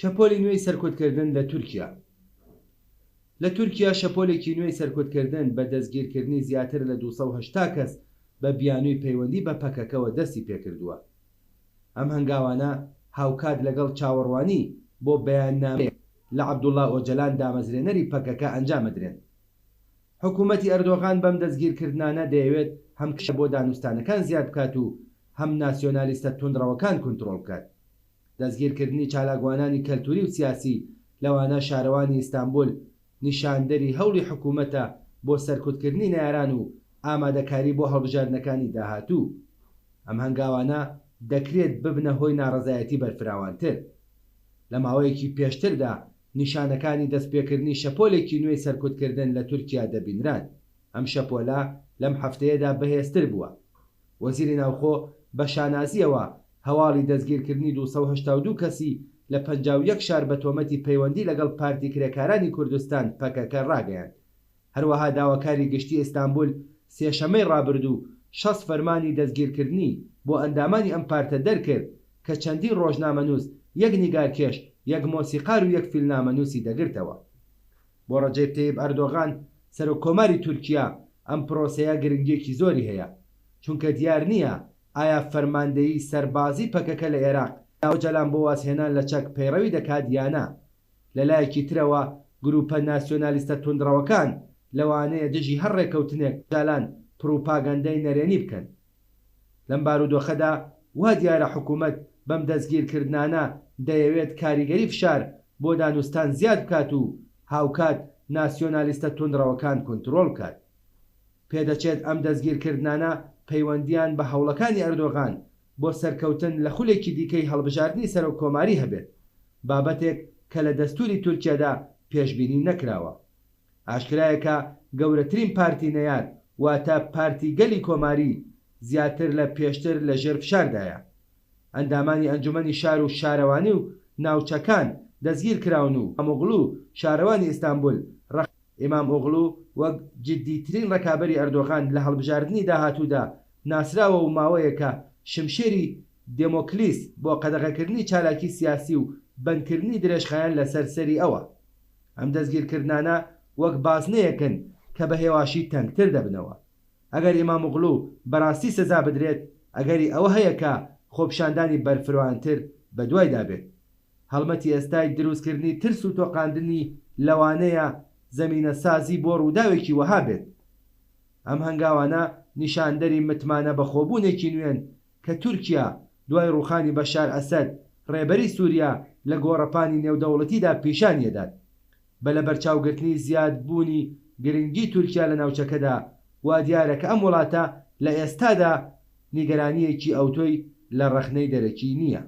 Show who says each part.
Speaker 1: شەپۆلی نوێی سەرکوتکردن لە تورکیا لە تورکیا شەپۆلێکی نوێی سەرکوتکردن بە دەستگیرکردنی زیاتر لە 280 کەس بە بیانووی پەیوەندی بە پەکەکەوە دەستی پێکردووە. ئەم هەنگاوانە هاوکات لەگەڵ چاوەڕوانی بۆ بەیاننامەیەک لە عەبدوڵا ئۆجەلان دامەزرێنەری پەکەکە ئەنجامەدرێن. حکوومەتی ئەردۆغان بەم دەستگیرکردنانە دەیەوێت هەم فشار بۆ دانوستانەکان زیاد بکات و هەم ناسیۆنالیستە توندڕەوەکان کونترۆڵ بکات. دەستگیرکردنی چالاکوانانی کەلتوری و سیاسی، لەوانە شارەوانی ئیستانبول، نیشاندەری هەوڵی حکوومەتە بۆ سەرکوتکردنی نەیاران و ئامادەکاری بۆ هەڵبژاردنەکانی داهاتوو. ئەم هەنگاوانە دەکرێت ببنە هۆی ناڕەزایەتی بەرفراوانتر. لە ماوەیەکی پێشتردا نیشانەکانی دەستپێکردنی شەپۆلێکی نوێی سەرکوتکردن لە تورکیا دەبینران. ئەم شەپۆلە لەم هەفتەیەدا بەهێزتر بووە. وەزیری ناوخۆ بە شانازییەوە هەواڵی دەستگیرکردنی 282 کەسی لە 51 شار بە تۆمەتی پەیوەندی لەگەڵ پارتی کرێکارانی کوردستان، پەکەکە، ڕاگەیاند. هەروەها داواکاری گشتی ئیستانبول سێشەممەی ڕابردوو 60 فەرمانی دەستگیرکردنی بۆ ئەندامانی ئەم پارتە دەرکرد کە چەندین ڕۆژنامەنووس، یەک نیگارکێش، یەک مۆسیقار و یەک فیلنامەنووسی دەگرتەوە. بۆ ڕەجەیب تەیب ئەردۆغان، سەرۆککۆماری تورکیا، ئەم پرۆسەیە گرنگییەکی زۆری هەیە، چونکە دیار نییە ئایا فەرماندەیی سەربازی پەکەکە لە ئێراق، ئۆجەلان بۆ وازهێنان لە چەک پەیڕەوی دەکات یا نا. لە لایەکی ترەوە گرووپە ناسیۆنالیستە توندڕەوەکان لەوانەیە دژی هەر ڕێککەوتنێک ئۆجالان پڕوپاگەندەی نەرێنی بکەن. لەم بارودۆخەدا وا دیارە حکوومەت بەم دەستگیرکردنانە دەیەوێت کاریگەری فشار بۆ دانوستان زیاد بکات و هاوکات ناسیۆنالیستە توندڕەوەکان کونترۆڵ بکات. پێدەچێت ئەم دەستگیرکردنانە پەیوەندییان بە هەوڵەکانی ئەردۆغان بۆ سەرکەوتن لە خولێکی دیکەی هەڵبژاردنی سەرۆککۆماری هەبێت، بابەتێک کە لە دەستووری تورکیەدا پێشبینی نەکراوە. ئاشکرایە کە گەورەترین پارتی نەیار، واتە پارتی گەلی کۆماری، زیاتر لە پێشتر لە ژێر فشاردایە. ئەندامانی ئەنجومەنی شار و شارەوانی و ناوچەکان دەستگیرکراون و ئیمامئۆغڵو شارەوانی ئیستانبول ڕەخنەی ئیمامئۆغڵو وەک جیددیترین ڕکابەری ئەردۆغان لە هەڵبژاردنی داهاتوودا ناسراوە و ماوەیەکە شمشێری دێمۆکلیس بۆ قەدەغەکردنی چالاکی سیاسی و بەندکردنی درێژخایەن لەسەر سەری ئەوە. ئەم دەستگیرکردنانە وەک بازنەیەکن کە بە هێواشی تەنگتر دەبنەوە. ئەگەر ئیمامئۆغڵو بەڕاستی سزا بدرێت، ئەگەری ئەوە هەیە کە خۆپیشاندانی بەرفروانتر بەدوایدا بێت. هەڵمەتی ئێستای دروستکردنی ترس و تۆقاندنی لەوانەیە زەمینەسازی بۆ ڕووداوێکی وەها بێت. ئەم هەنگاوانە نیشاندەری متمانە بەخۆبوونێکی نوێن کە تورکیا دوای ڕووخانی بەشار ئەسەد، ڕێبەری سووریا لە گۆڕەپانی نێودەوڵەتیدا پیشانیەدات. بە لەبەرچاوگرتنی زیادبوونی گرنگی تورکیا لە ناوچەکەدا، وادیارە کە ئەم وڵاتە لە ئێستادا نیگەرانییەکی ئەوتۆی لە ڕەخنەی دەرەکی نییە.